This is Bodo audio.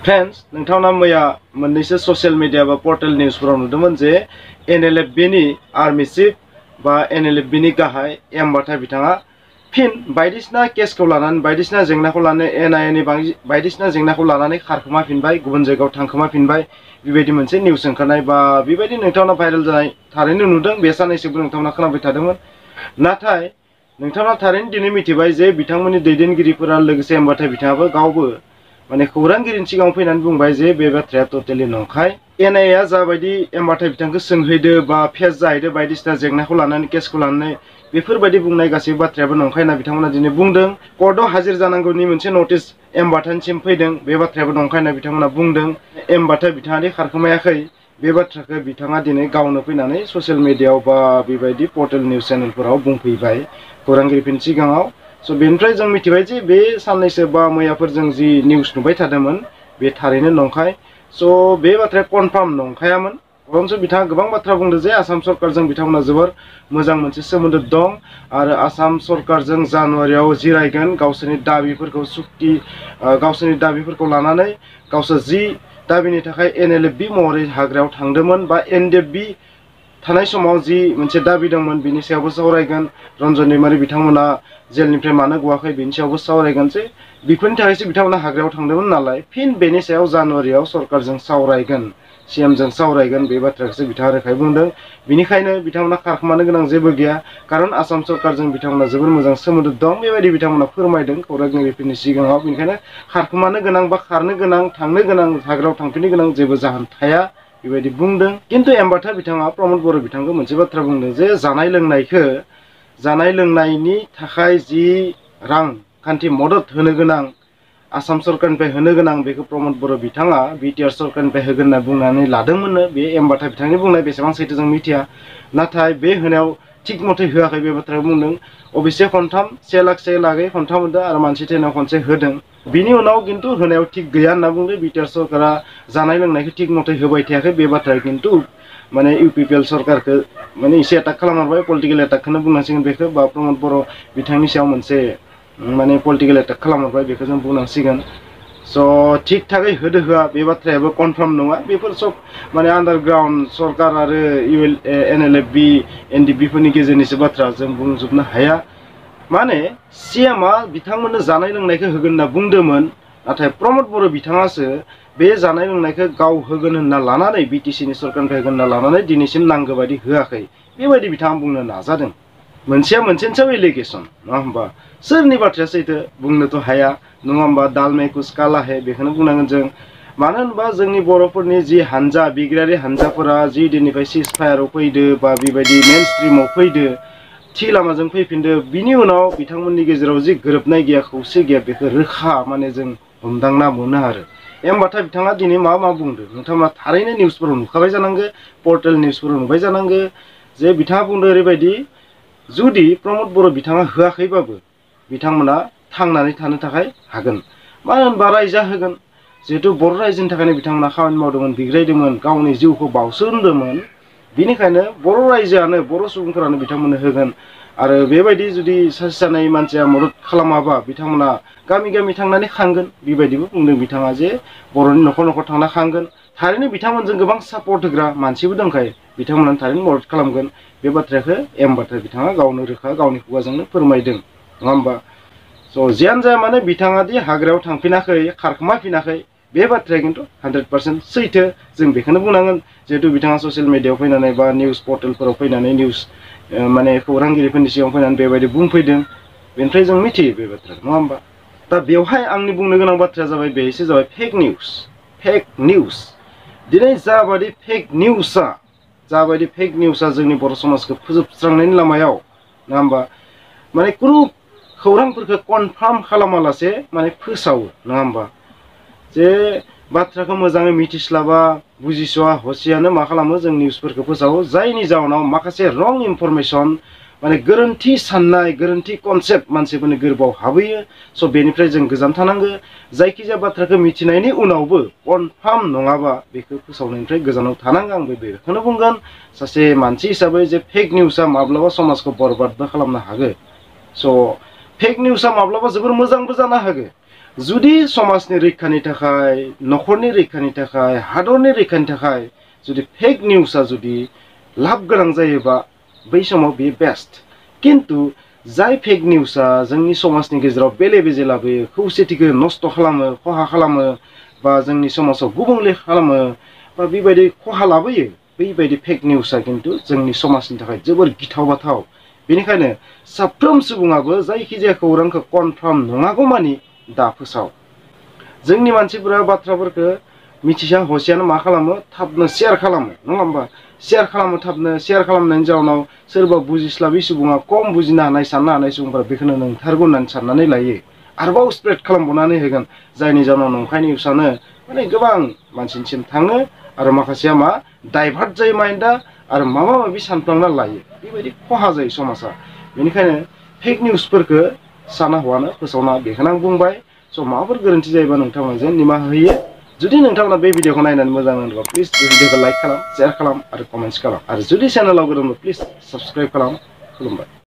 फ्रेंड्स नोंथांना मैया मोननैसो ससियेल मीडिया बा पोर्टल निउसफोराव नुदोंमोन जे एनएलएफबीनि आर्मी चीफ बा एनएलएफबीनि गाहाय एमबाथाय बिथाङा फिन बायदिसिना केसखौ लानानै बायदिसिना जेंनाखौ लानानै एनआईएनि बायदिसिना जेंनाखौ लानानै खारखोमाफिनबाय गुबुन जायगायाव थांखोमाफिनबाय बेबायदि मोनसे निउस ओंखारनाय बा बेबायदि नोंथांना भाइरेल जानाय थारैनो नुदों बे साननैसोबो नोंथांना खोनाबाय थादोंमोन नाथाय नोंथांना थारैनो दिनै मिथिबाय जे बिथांमोननि दैदेनगिरिफोरा लोगोसे एमबाथाय बिथाङाबो गावबो माने खौरांगिरिनि सिगाङाव फैनानै बुंबाय जे बे बाथ्राया टटेलि नंखाय एनआईएआ जाबायदि एमबाथाय बिथांखौ सोंहैदो बा फेस जाहैदो बायदिसिना जेंनाखौ लानानै केसखौ लानानै बेफोरबायदि बुंनाय गासैबो बाथ्रायाबो नंखाय होनना बिथांमोना दिनै बुंदों कर्टआव हाजिर जानांगौनि मोनसे नटिस एमबाथायसिम फैदों बे बाथ्रायाबो नंखाय होनना बिथांमोना बुंदों एमबाथाय बिथाङा दि खारखोमायाखै बे बाथ्राखौ बिथाङा दिनै गावनो फैनानै ससियेल मिडियायाव बा बेबायदि पोर्टेल निउस चेनेलफोराव बुंफैबाय खौरांगिरिफोरनि सिगाङाव स' बेनिफ्राय जों मिथिबाय जे बे साननैसो बा मैयाफोर जों जि निउस नुबाय थादोंमोन बे थारैनो नंखाय स' बे बाथ्राया कनफार्म नंखायामोन बरंसो बिथाङा गोबां बाथ्रा बुंदों जे आसाम सरकारजों बिथांमोना जोबोर मोजां मोनसे सोमोन्दो दं आरो आसाम सरकारजों जानुवारियाव जिरायगोन गावसोरनि दाबिफोरखौ सुक्ति गावसोरनि दाबिफोरखौ लानानै गावसोर जि दाबिनि थाखाय एनएलएफबी महरै हाग्रायाव थांदोंमोन बा एनडिएफबी थानाय समाव जि मोनसे दाबि दंमोन बिनि सायावबो सावरायगोन रन्जन दैमारि बिथांमोना जेलनिफ्राय मानो गवाखै बिनि सायावबो सावरायगोन जे बेफोरनि थाखायसो बिथांमोना हाग्रायाव थांदोंमोन नालाय फिन बेनि सायाव जानुवारियाव सरकारजों सावरायगोन सीएमजों सावरायगोन बे बाथ्राखौसो बिथाङा रोखायै बुंदों बिनिखायनो बिथांमोना खारखोमानो गोनां जेबो गैया खारन आसाम सरकारजों बिथांमोना जोबोर मोजां सोमोन्दो दं बेबायदि बिथांमोना फोरमायदों खौरांगिरिफोरनि सिगाङाव बेनिखायनो खारखोमानो गोनां बा खारनो गोनां थांनो गोनां हाग्रायाव थांफिननो गोनां जेबो जाहोन थाया बेबायदि बुंदों किन्तु एमबाथाय बिथाङा प्रमद बर' बिथांखौ मोनसे बाथ्रा बुंदों जे जानाय लोंनायनि थाखाय जि रांखान्थि मदद होनो गोनां आसाम सरकारनिफ्राय होनो गोनां बेखौ प्रमद बर' बिथाङा बिटिआर सरकारनिफ्राय होगोन होनना बुंनानै लादोंमोननो बे एमबाथाय बिथांनि बुंनाय बेसेबां सैथो जों मिथिया नाथाय बे होनायाव थिग मथे होआखै बे बाथ्राखौ बुंदों अबयसे खनथाम 1 लाखसे लागै खनथाम होदों आरो मानसि थैनायाव खनसे होदों बिनि उनाव किन्तु होनायाव थिग गैया होनना बुंदों बिटिआर सरकारा जानाय लोंनायखौ थिग मथे होबाय थायाखै बे बाथ्राया किन्तु माने इउपिपिएल सरकारखौ माने एसे एटाक खालामहरबाय पलिटिकेल एटाकखौनो बुंनांसिगोन बेखौ बा प्रमद बर' बिथांनि सायाव मोनसे माने पलिटिकेल एटाक खालामहरबाय बेखौ जों बुंनांसिगोन स' थिग थाकै होदो होआ बे बाथ्रायाबो कनफार्म नङा बेफोर सब माने आन्डारग्राउन्ड सरकार आरो एनएलएफबी एनडिएफबीफोरनि गेजेरनिसो बाथ्रा जों बुंजोबनो हाया माने सीएमआ बिथांमोननो जानाय लोंनायखौ होगोन होनना बुंदोंमोन नाथाय प्रमद बर' बिथाङासो बे जानाय लोंनायखौ गाव होगोन होनना लानानै बिटिसिनि सरकारनिफ्राय होगोन होनना लानानै दिनैसिम नांगौ बायदि होआखै बेबायदि बिथाङा बुंनो नाजादों मोनसेया मोनसेनि सायाव एलिगेसन नङा होमबा सोरनि बाथ्राया सैथो बुंनोथ' हाया नङा होमबा दाल में कुछ काला है बेखौनो बुंनांगोन जों मानो होनबा जोंनि बर'फोरनि जि हानजा बिग्रायारि हानजाफोरा जि दिननिफ्राय सिज फायाराव फैदो बा बेबायदि मेन स्ट्रिमाव फैदो थि लामाजों फैफिनदो बिनि उनाव बिथांमोननि गेजेराव जि गोरोबनाय गैया खौसे गैया बेखौ रोखा माने जों हमदांना मोनो आरो एमबाथाय बिथाङा दिनै मा बुंदों नोंथाङा थारैनो निउसफोराव नुखाबाय जानांगौ पर्टेल निउसफोराव नुबाय जानांगौ जे बिथाङा बुंदों ओरैबायदि जुदि प्रमद बर' बिथाङा होआखैबाबो बिथांमोना थांनानै थानो थाखाय हागोन मानो होनबा रायजोआ होगोन जिहेतु बर' रायजोनि थाखायनो बिथांमोना खामानि मावदोंमोन बिग्रायदोंमोन गावनि जिउखौ बावसोमदोंमोन बिनिखायनो बर' रायजोआनो बर' सुबुंफोरानो बिथांमोननो होगोन आरो बेबायदि जुदि सासे सानै मानसिया मदद खालामाबा बिथांमोना गामि गामि थांनानै खांगोन बेबायदिबो बुंदों बिथाङा जे बर'नि न'खर न'खर थांना खांगोन थारैनो बिथांमोनजों गोबां सापर्ट होग्रा मानसिबो दंखायो बिथांमोना थारैनो मदद खालामगोन बे बाथ्राखौ एमबाथाय बिथाङा गावनो रोखा गावनि खुगाजोंनो फोरमायदों नङा होमबा स' जियानो जाया माने बिथाङा दि हाग्रायाव थांफिनाखै खारखोमाफिनाखै बे बाथ्राया किन्तु 100% सैथो जों बेखौनो बुंनांगोन जिहेतु बिथाङा ससियेल मिडियायाव फैनानै बा निउस पर्टेलफोराव फैनानै निउस माने खौरांगिरिफोरनि सिगाङाव फैनानै बेबायदि बुंफैदों बेनिफ्राय जों मिथियो बे बाथ्राखौ नङा होमबा दा बेवहाय आंनि बुंनो गोनां बाथ्राया जाबाय बेसो जाबाय फेक निउस दिनै जाबायदि फेक निउसआ जोंनि बर' समाजखौ फोजोबस्रांनायनि लामायाव नङा होमबा माने खुनु खौरांफोरखौ कनफार्म खालामालासे माने फोसावो नङा होमबा जे बाथ्राखौ मोजाङै मिथिस्लाबा बुजिस'वा हसियानो मा खालामो जों निउसफोरखौ फोसावो जायनि जाउनाव माखासे रं इनफरमेसन माने गोरोन्थि साननाय गोरोन्थि कनसेप्ट मानसिफोरनि गोरबोआव हाबहैयो स' बेनिफ्राय जों गोजान थानांगो जायखिजाया बाथ्राखौ मिथिनायनि उनावबो कनफार्म नङाबा बेखौ फोसावनायनिफ्राय गोजानाव थानांगौ आंबो बेखौनो बुंगोन सासे मानसि हिसाबै जे फेक निउसआ माब्लाबा समाजखौ बरबादबो खालामनो हागौ स' फेक निउसआ माब्लाबा जोबोर मोजांबो जानो हागौ जुदि समाजनि रैखानि थाखाय नखरनि रैखानि थाखाय हादरनि रैखानि थाखाय जुदि फेक निउसआ जुदि लाब गोनां जायोबा बै समाव बे बेस्ट किन्तु जाय फेक निउसआ जोंनि समाजनि गेजेराव बेले बेजे लाबोयो खौसेथिखौ नस्थ' खालामो खहा खालामो बा जोंनि समाजाव गुबुंले खालामो बा बेबायदि खहा लाबोयो बैबायदि फेक निउसआ किन्तु जोंनि समाजनि थाखाय जोबोर गिथाव बाथाव बेनिखायनो साफ्रोम सुबुङाबो जायखिजाया खौरांखौ कनफार्म नङागौमानि दा फोसाव जोंनि मानसिफोरा बाथ्राफोरखौ मिथिया हसियानो मा खालामो थाबनो शेयार खालामो नङा होमबा शेयार खालामो थाबनो शेयार खालामनायनि जाउनाव सोरबा बुजिस्लाबै सुबुङा खम बुजिनो हानाय साननो हानाय सुबुंफोरा बेखौनो नंथारगौ होननानै साननानै लायो आरोबाव स्प्रेड खालामबावनानै होगोन जायनि जाउनाव नंखाय निउसआनो माने गोबां मानसिनिसिम थाङो आरो माखासेया मा डाइभार्ट जायो माइन्डआ आरो माबा माबि सानफ्लांना लायो बेबायदि खहा जायो समाजा बेनिखायनो फेक निउसफोरखौ साना हौवानो फोसावना बेखौनो आं बुंबाय स' माबाफोर गोरोन्थि जायोबा नोंथांमोनजों निमाहा होयो जुदि नोंथांमोना बे भिडिअखौ नायनानै मोजां मोनोबा प्लिज बे भिडिअखौ लाइक खालाम शेयार खालाम आरो कमेन्ट्स खालाम आरो जुदि चेनेलाव गोदानबा प्लिज साबस्क्राइब खालाम खुलुमबाय।